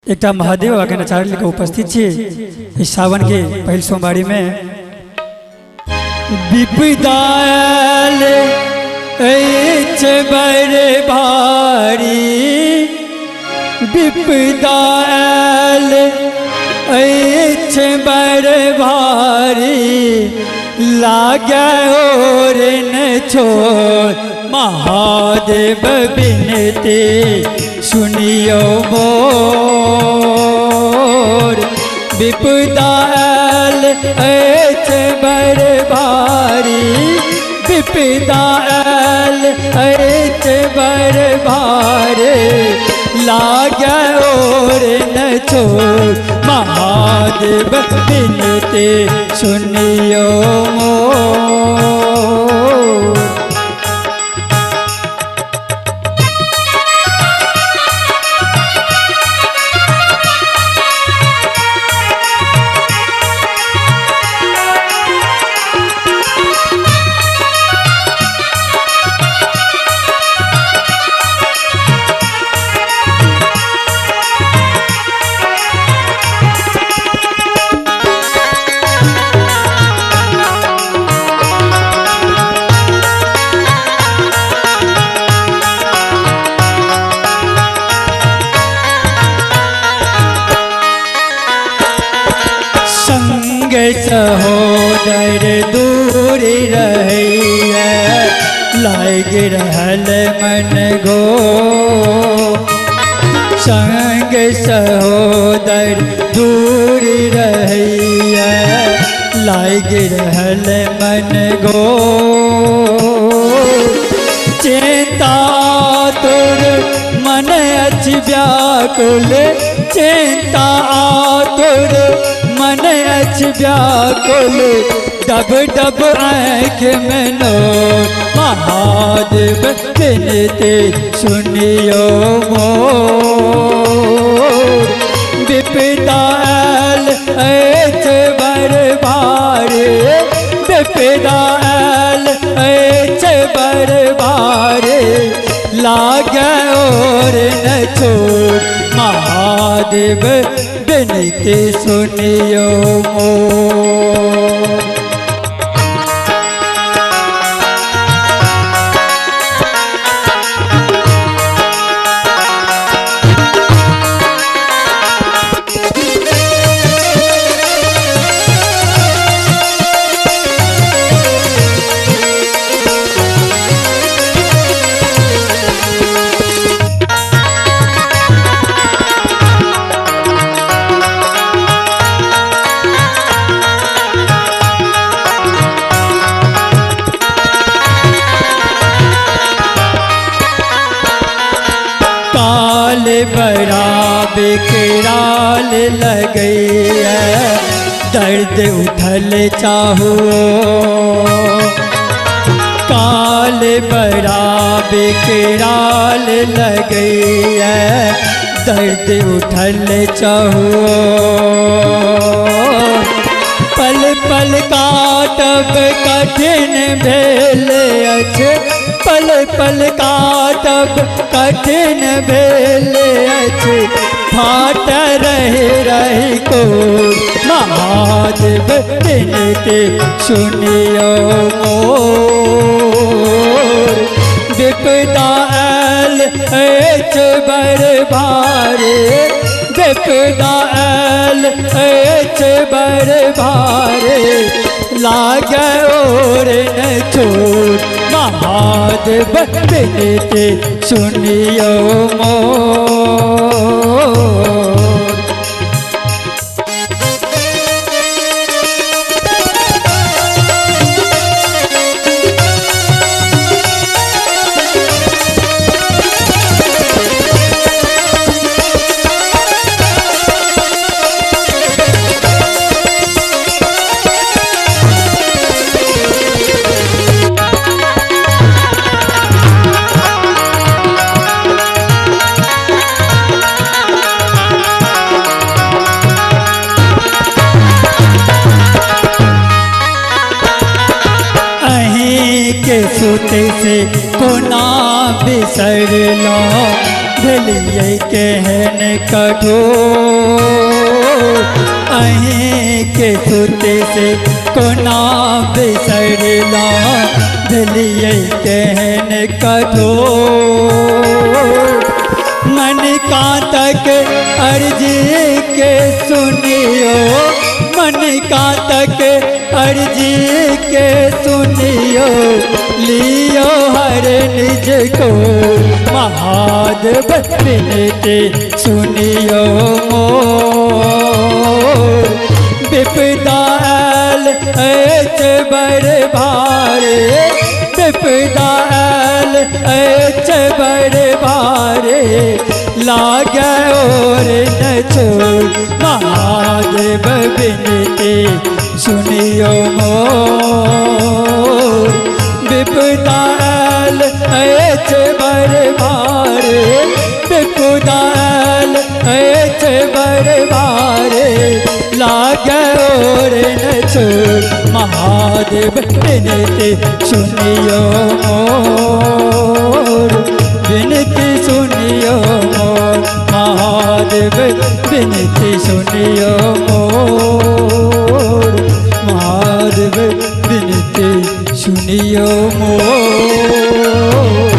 एकटा महादेव बाबा के नचार लेके उपस्थित छी इस सावन के पहिल सोमवारी में। विपदायल अछि बड़ भारी, विपदायल अछि बड़ भारी, लागे और न छोड़ महादेव बिनती सुनियो मोर। विपदायल अछि बड़ भारी, विपदायल अछि बड़ भारी, लागे और न छोड़ महादेव बिनती सुनियो मोर। संग सहोदर दूर रहिए, लाग रहल मन गो। संग सहोदर दूर रहिए, लाग रहल मन गो। चिंता तुर मन अछि व्याकुल, चिंता तुर मन अछि व्याकुल, डब डब आँख में नोर महादेव बिनती सुनियो मोर। विपदायल अछि बड़ भारी, विपदायल अछि बड़ भारी, लागे और न छोड़ महादेव बिनती सुनियो मोर। काल बड़ा बिकराल लगैया, दर्द उठल चाहो। काल बड़ा बिकराल लगैया, दर्द उठल चाहो। पल पल काटब कठिन भेल अछि, पल पल काटब कठिन भेल अछि, फाट रहि रहि को महादेव बिनती सुनियो मोर। विपदायल अछि बड़ भारी, विपदायल अछि बड़ भारी, लागे और न छोड़ महादेव बिनती सुनियो मोर। के सुते से कोना बिसरलो, भेलियै केहन कठोर। अहीं के सुते से कोना बिसरलहुँ, भेलियै केहन कठोर। मन कांतक अर्जी के सुनियो, मन कांतक अर्जी के सुनियो, लियो हर निज को महादेव विनती सुनियो मोर। विपदा आयल अछि बड़ भारे, विपदा आयल अछि बड़ भारे, लागे और न छोड़ महादेव विनती सुनियो मोर। विपदा आयल अछि बड़ भारे, विपदा आयल अछि बड़ भारे, लागे और न छोड़ महादेव विनती सुनियो मोर। विनती सुनियो मोर महादेव विनती सुनियो मोर, महादेव विनती सुनियो मोर।